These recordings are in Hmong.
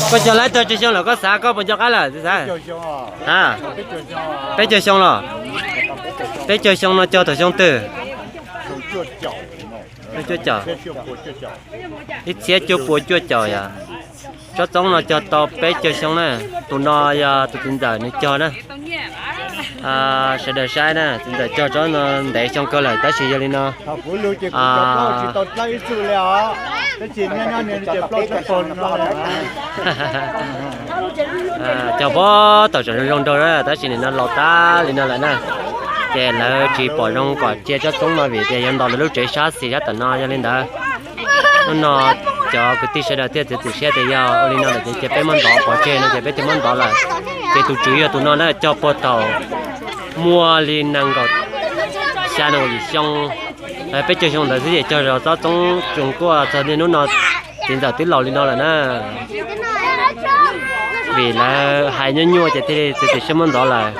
Koj cog laib tau tsawg xyoo lawm koj xav, koj puas nco qab lawm xav? A, peb caug xyoo los? Peb caug xyoo no cog thaum xyoo twg? Cuaj caum, ib txhiab cuaj pua cuaj caum yom. Tsob txoob no cog tau peb caug xyoo na. Tus no yog tus txiv ntxawm nws cog na. Sawv daws saib na, txiv ntxawm cog tsob no ntev xyoo kawg lawm tab sis yog li no cog pab tau tseem zoo zoo nraug na, tab sis nim no laus tag li no lawm na. Ces lawv tsis pom zoo kom cia tsob txoob no vim tias yuav ntaus lawv lub tsev sab xis sab tom no. Yog li ntawd, hnub no cov kwv tij sawv daws thiaj txiav txim siab tias yog ua li no lawm ces cia peb muab ntov pov tseg no ces peb thiaj muab ntov lawm. Ces tus tswv yog tus no na, cog puag thaum muaj li nees nkaum xya nees nkaum yim xyoo, peb caug xyoo ntawd xwb ces cog zog tsob txoob tsuas kuaj txog niaj hnub no txiv ntxawm twb laus li no lawm na. Vim lawv hais nyuaj nyuaj ces thiaj li txiav txim siab muab ntov lawm.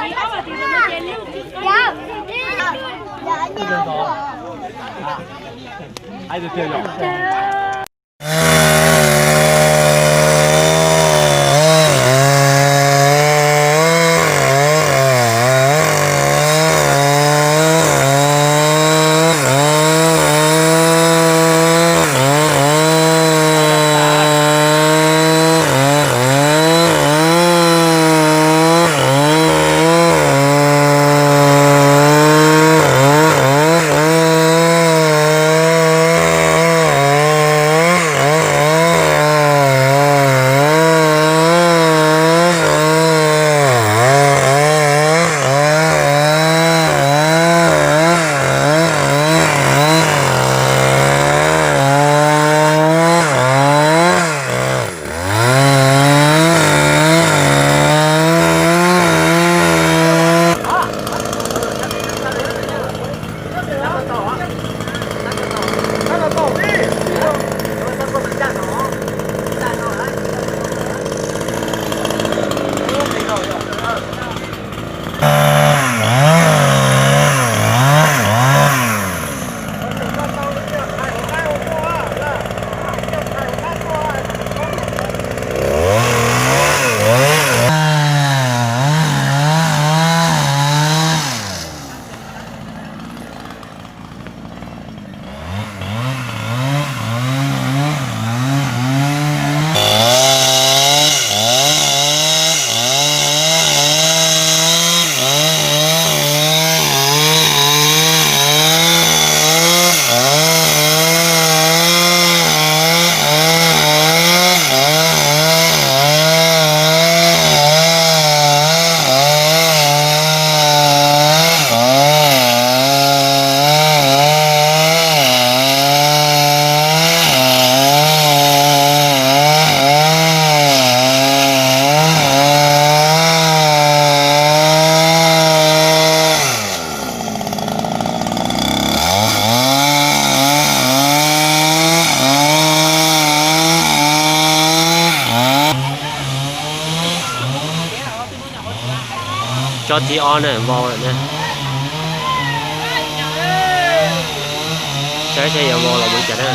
Tsob thib ob na, vau lawm na. Saib saib yuav vau los mus cas na.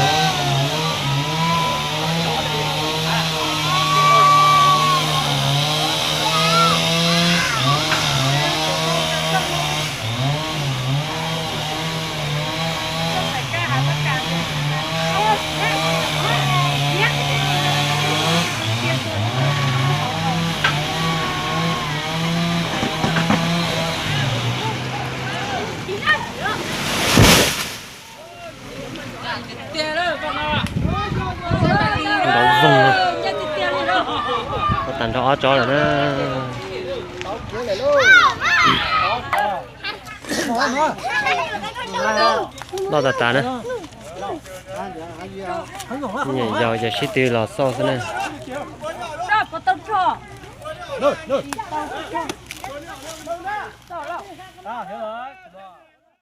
Nrov voog, tag nrho ob tsob lawm na. Loj tas tas na. Nyuam yaus yawm sib tw los xauj xwb na.